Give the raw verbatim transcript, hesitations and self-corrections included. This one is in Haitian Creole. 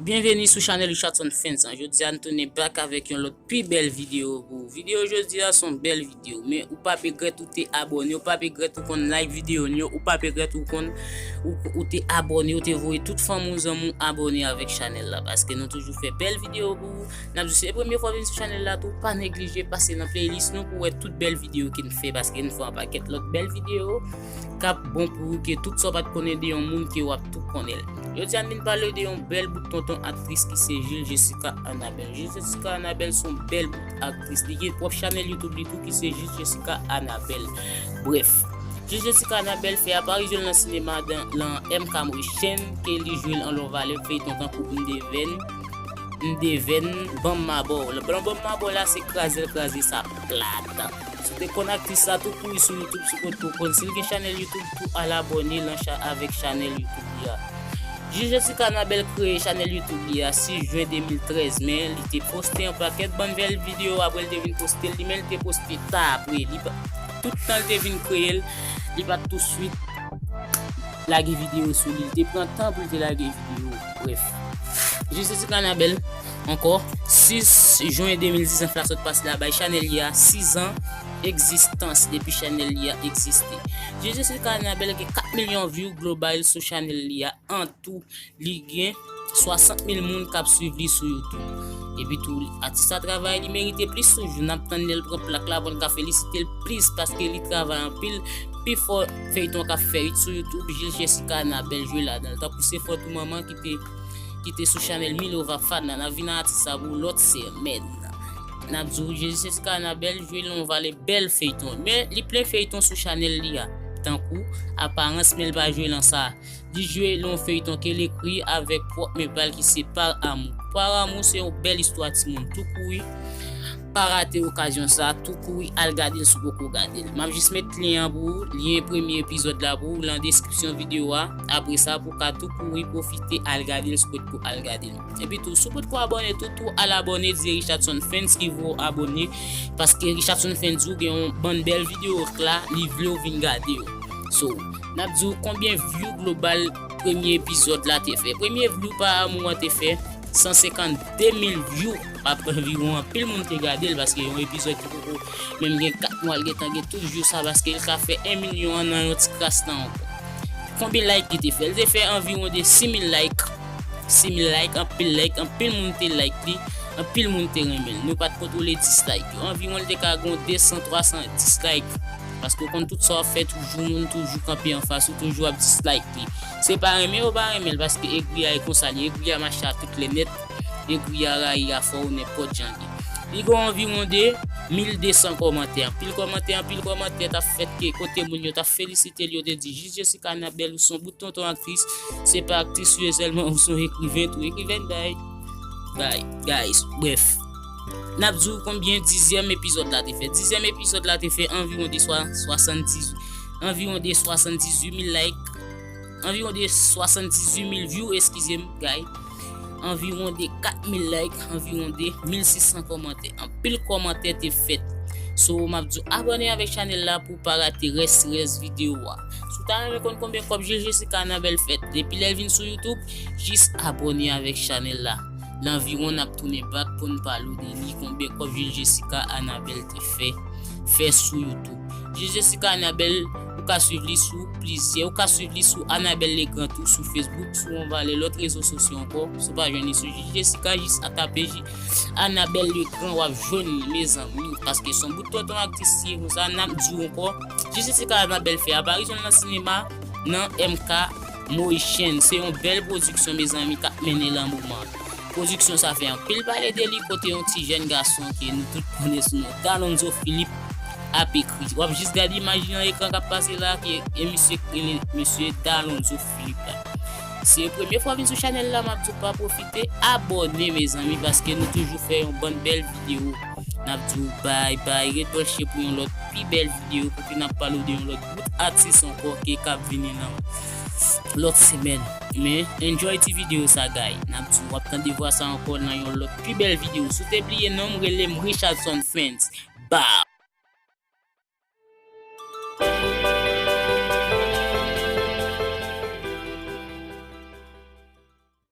Byenveni sou chanèl Richardson Fans. Jodi a n tounen back avèk yon lòt pi bèl videyo pou ou. Videyo jodi a se yon bèl videyo, men ou p ap regrèt ou te abòne, ou p ap regrèt ou konn like videyo n yo, ou p ap regrèt ou konn ou, ou te abòne, ou te voye tout fanmi w, zanmi w abòne avèk chanèl la, paske nou toujou fè bèl videyo pou ou. N ap di w, si se premye fwa w vin sou chanèl la tou, pa neglije pase nan playlist nou pou w wè tout bèl videyo ke n fè, paske n fè yon pakèt lòt bèl videyo k ap bon pou ou, ke tout sa w pa t konnen de yon moun ke w ap tou konnen l. Jodi a n vin pale w de yon bèl bout tonton aktris ki se Jules Jessica Annabelle. Jules Jessica Annabelle se yon bèl bout aktris. Li gen pwòp chanèl YouTube li tou ki se Jules Jessica Annabelle. Brèf, Jules Jessica Annabelle fè aparisyon l nan sinema dan, lan M K Moïse Chen, ke li jwe l anlè yon valè feyton tankou M Deven, M Deven, Ban m m abò w. Lan Ban m m abò w la se kraze l kraze sa plat. Si w te konn aktris sa, tou kouri sou YouTube sou kot pou w konn. Si l gen chanèl YouTube tou, al abòne lan cha-, avèk chanèl YouTube li a. Jules Jessica Annabelle kreye chanèl YouTube li a sis jen de mil trèz, men li te poste yon pakèt bann bèl videyo apre l te vin poste l, li, men l te poste ta apre. Li pa, tout tan l te vin kreye l, li pa t touswit lage videyo sou li. Li te pran tan pou l te lage videyo. Brèf, Jules Jessica Annabelle, ankò, sis jen de mil diznèf la sot pase la, bay chanèl li a sizan egzistans depi chanèl li a egziste. Jules Jessica Annabelle gen kat milyon view global sou chanèl li a. An tou, li gen swasant mil moun k ap swiv li sou YouTube. Epi tou, atis la travay, li merite plis toujou. N ap tann lè l pran plak la pou n ka felisite l plis, paske li travay anpil, pifò feyton k ap fè it sou YouTube, Jules Jessica Annabelle jwe ladan l. Tankou Se Fòt ou Manman ki te, ki te sou chanèl Milova Fana. N ap vin ak atis sa pou lòt semèn. N ap di w, Jules Jessica Annabelle jwe l yon valè bèl feyton. Men, li plen feyton sou chanèl li a. Tankou Aparans, men l pa jwe lan sa. Li jwe l yon feyton ke l ekri avèk pwòp men pa l ki se Par Amour. Par Amour se yon bèl istwa timoun. Tou kouri, pa rate okazyon sa, tou kouri al gade l si w poko gade l. M ap jis met lyen an pou ou, lyen premye epizòd la pou ou lan deskripsyon videyo a. Apre sa, pou w ka tou kouri pwofite al gade l si w potko al gade l. Epi tou, si w potko abòne tou, tou al abòne, di Richardson Fans ki voye w abòne, paske Richardson Fans ou gen yon bann bèl videyo k la, li vle w vin gade yo. So, n ap di w konbyen view global premye epizòd la te fè. Premye view Par Amour an te fè san senkannde mil view, ap anviwon anpil moun te gade l, paske yon epizòd ki poko menm gen kat mwa, l gentan gen tout view sa, paske l ka fè en milyon an nan yon ti kras tan ankò. Konbyen like li te fè? Li te fè anviwon de sis mil like. Sis mil like, anpil like, anpil moun te like li, anpil moun te renmen l. Nou pa t kontwole dislike yo. Anviwon l te ka gen desan, twasan dislike. Paske w konn tout sa w ap fè, toujou moun toujou kanpe anfas ou, toujou ap dislike li. Se pa renmen yo pa renmen l, paske egri a e konsa li, egri a mache a tout lè nèt, egri a rayi a fò ou nenpòt jan li. Li gen anviwon de mil desan kòmantè, anpil kòmantè, anpil kòmantè t ap fèt ke kote moun yo t ap felisite l, yo te di, Jules Jessica Annabelle, ou se yon bout tonton aktris, se pa aktris ou ye sèlman, ou se yon ekriven tou, ekriven guy, guy, guys, brèf. N ap di w konbyen dizyèm epizòd la te fè. Dizyèm epizòd la te fè anviwon de swa-, swasanndizuit, anviwon de swasanndizuit mil like, anviwon de swasanndizuit mil view, eskize m, guy. Anviwon de kat mil like, anviwon de mil sis san kòmantè. Anpil kòmantè te fèt. So, m ap di w abòne avèk chanèl la pou w pa rate rès, rès videyo a. Si w ta renmen konn konbyen kòb Jules Jessica Annabelle fèt depi lè l vin sou YouTube, jis abòne avèk chanèl la. Lanviwon n ap tounen back pou n pale w de li, konbyen kòb Jules Jessica Annabelle te fè, fè sou YouTube. Jules Jessica Annabelle, ou ka swiv li sou plizyè, ou ka swiv li sou Annabelle Legrand tou, sou Facebook, sou yon valè lòt rezo sosyo ankò. Si w pa jwenn li sou Jules Jessica, jis a tape J-, Annabelle Legrand, w ap jwenn li, mezanmi, paske se yon bout tonton aktris li ye konsa, n ap di w ankò, Jules Jessica Annabelle fè aparisyon l nan sinema, nan M K Moïse Chen. Se yon bèl pwodiksyon, mezanmi, k ap mennen lan moman. Pwodiksyon sa fè anpil pale de li, kote yon ti jèn gason ke nou tout konnen sou non Dalonzo Philippe ap ekri. W ap jis gade imaj li nan ekran k ap pase la, ke e misye k rele misye Dalonzo Philippe la. Si se premye fwa w vin sou chanèl la, m ap di w pa pwofite abòne, mezanmi, paske nou toujou fè yon bann bèl videyo. N ap di w bye bye, ret branche pou yon lòt pi bèl videyo, kote n ap pale w de yon lòt bout atis ankò ke k ap vini nan lòt semèn. Men, enjoy ti videyo sa, guy. N ap di w, w ap tande vwa sa ankò nan yon lòt pi bèl videyo. Si w te bliye non m, rele m Richardson Fans. Bow!